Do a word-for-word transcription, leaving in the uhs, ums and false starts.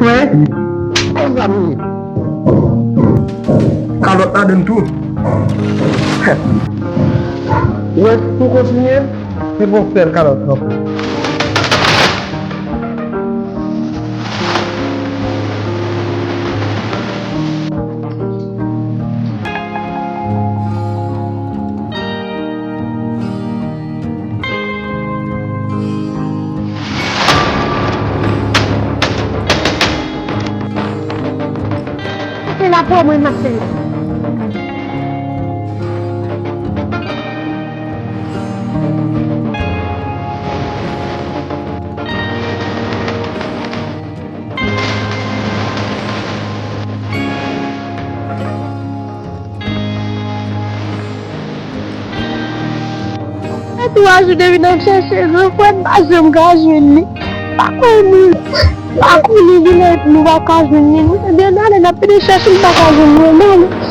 Mezanmi. Kalòt ladann tou. Ou wè, si w kontinye, se pou w fè l kalòt ankò. Se la pou mwen, m ap fè l. Sa twa jou depi n ap chèche granfrè n, pa janm ka jwenn li. Pa konnen, pa konnen kilè nou pa ka jwenn li. Nou fè de lane n ap pede chèche, nou pa ka jwenn li, non.